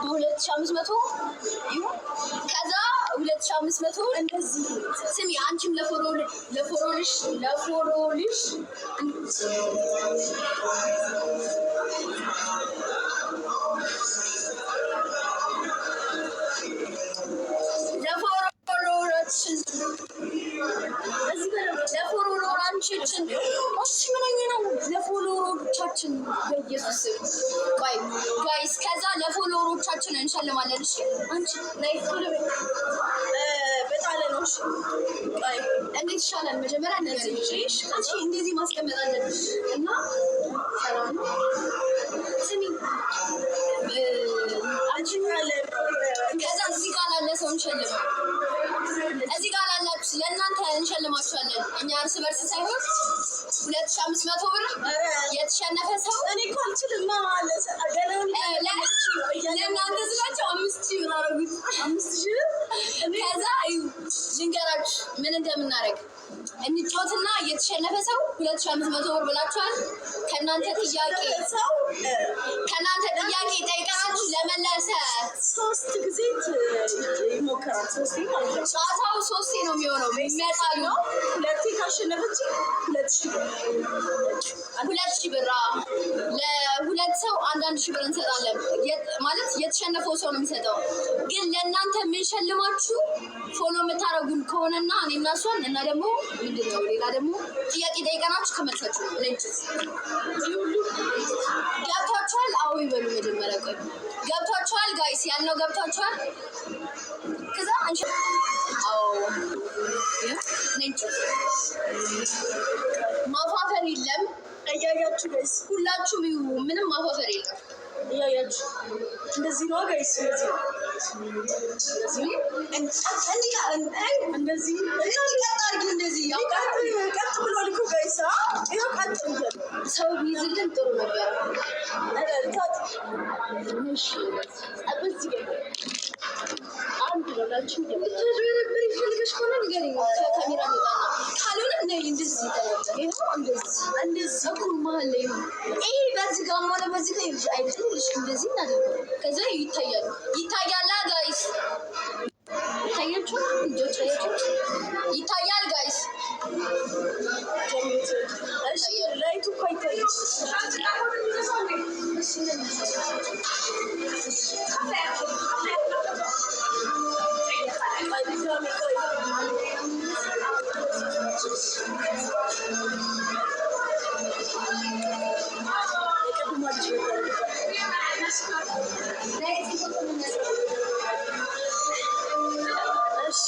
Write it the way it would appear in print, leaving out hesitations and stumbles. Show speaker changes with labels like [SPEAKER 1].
[SPEAKER 1] በ2500 ይሁን። ከዛ 2500 እንደዚህ ስሚ፣ አንቺም ለፎሎልሽ ለፎሎሎችን ለፎሎሎቻችን እሺ፣ ምንኛ ነው ለ follower ኦቻችን በኢየሱስ ቆይ guys፣ ከዛ ለ follower ኦቻችን እንሸልማለን። እሺ፣ አንቺ ነይ follow
[SPEAKER 2] በጣለ ነው። እሺ ቆይ
[SPEAKER 1] እንዴት ይሻላል? መጀመሪያ እንደዚህ አንቺ እንደዚህ ማስቀመጥ አለብሽ እና ሰላም ነው። ስሚ
[SPEAKER 2] አንቺ ካለ
[SPEAKER 1] ከዛ እዚህ ጋር ላለ ሰው እንሸልም። እዚህ ጋር ላላችሁ ለእናንተ እንሸልማችኋለን። እኛ እርስ በርስ ሳይሆን 2500 ብር የተሸነፈ ሰው
[SPEAKER 2] እኔ እኮ አልችልም።
[SPEAKER 1] ለእናንተ ስላቸው 5000 ብር አደረጉት።
[SPEAKER 2] 5000።
[SPEAKER 1] ከዛ ልንገራችሁ ምን እንደምናደርግ። እንጫወትና የተሸነፈ ሰው 2500 ብር ብላችኋል። ከእናንተ ጥያቄ ጠይቀናችሁ ለመለሰ
[SPEAKER 2] ሶስት ጊዜ ይሞከራል። ሶስቴ ማለት ነው።
[SPEAKER 1] ጨዋታው ሶስቴ ነው የሚሆነው። ይመጣሉ።
[SPEAKER 2] ሁለቴ ካሸነፈች 2000 ብር።
[SPEAKER 1] 2000 ብር። ለሁለት ሰው አንዳንድ ሺህ ብር እንሰጣለን። ማለት የተሸነፈው ሰው ነው የሚሰጠው። ግን ለእናንተ የምንሸልማችሁ follow የምታደርጉን ከሆነና እኔ እና እሷን እና ደግሞ ምንድን ነው ሌላ ደግሞ ጥያቄ ጠይቀናችሁ ከመልሳችሁ ነው። ለእንጭት ገብቷችኋል? አዎ ይበሉ መጀመሪያ። ቆይ ገብቷችኋል? Guys፣ ያልነው ገብቷችኋል? ከዛ አንቺ አዎ ነጭ ማፋፈር የለም።
[SPEAKER 2] እያያችሁ guys።
[SPEAKER 1] ሁላችሁም ይሁ ምንም ማፋፈር የለም።
[SPEAKER 2] እያያችሁ እንደዚህ ነው guys። እንደዚህ ነው። እንደዚህ
[SPEAKER 1] ቀጥ አድርጊ እንደዚህ ያው
[SPEAKER 2] ቀጥ ቀጥ ብሏል እኮ guys። ይኸው ቀጥ ብያለሁ።
[SPEAKER 1] ሰው ቢይዝልን ጥሩ ነበር።
[SPEAKER 2] እሺ በዚህ ጋር አንድ ነው ላንቺ።
[SPEAKER 1] ልታጭበረብሪ ፈልገሽ ከሆነ ንገሪኝ። ከካሜራ ልወጣና ካልሆነ ነይ እንደዚህ ይኸው እንደዚህ
[SPEAKER 2] እንደዚህ
[SPEAKER 1] እኩል መሀል ላይ ይሁን። ይሄ በዚህ ጋር ሆነ በዚህ ጋር ይኸውልሽ አይጥልሽ። እንደዚህ እናደርገው። ከዛ ይታያል ይታያላ guys፣ ይታያችኋል። ልጆች ይታያል guys።
[SPEAKER 2] እሺ light ኡ እኮ አይታይም። ቆይ ድጋሜ ቆይ። የቅድሟ ልጅ ነበረች። እሺ።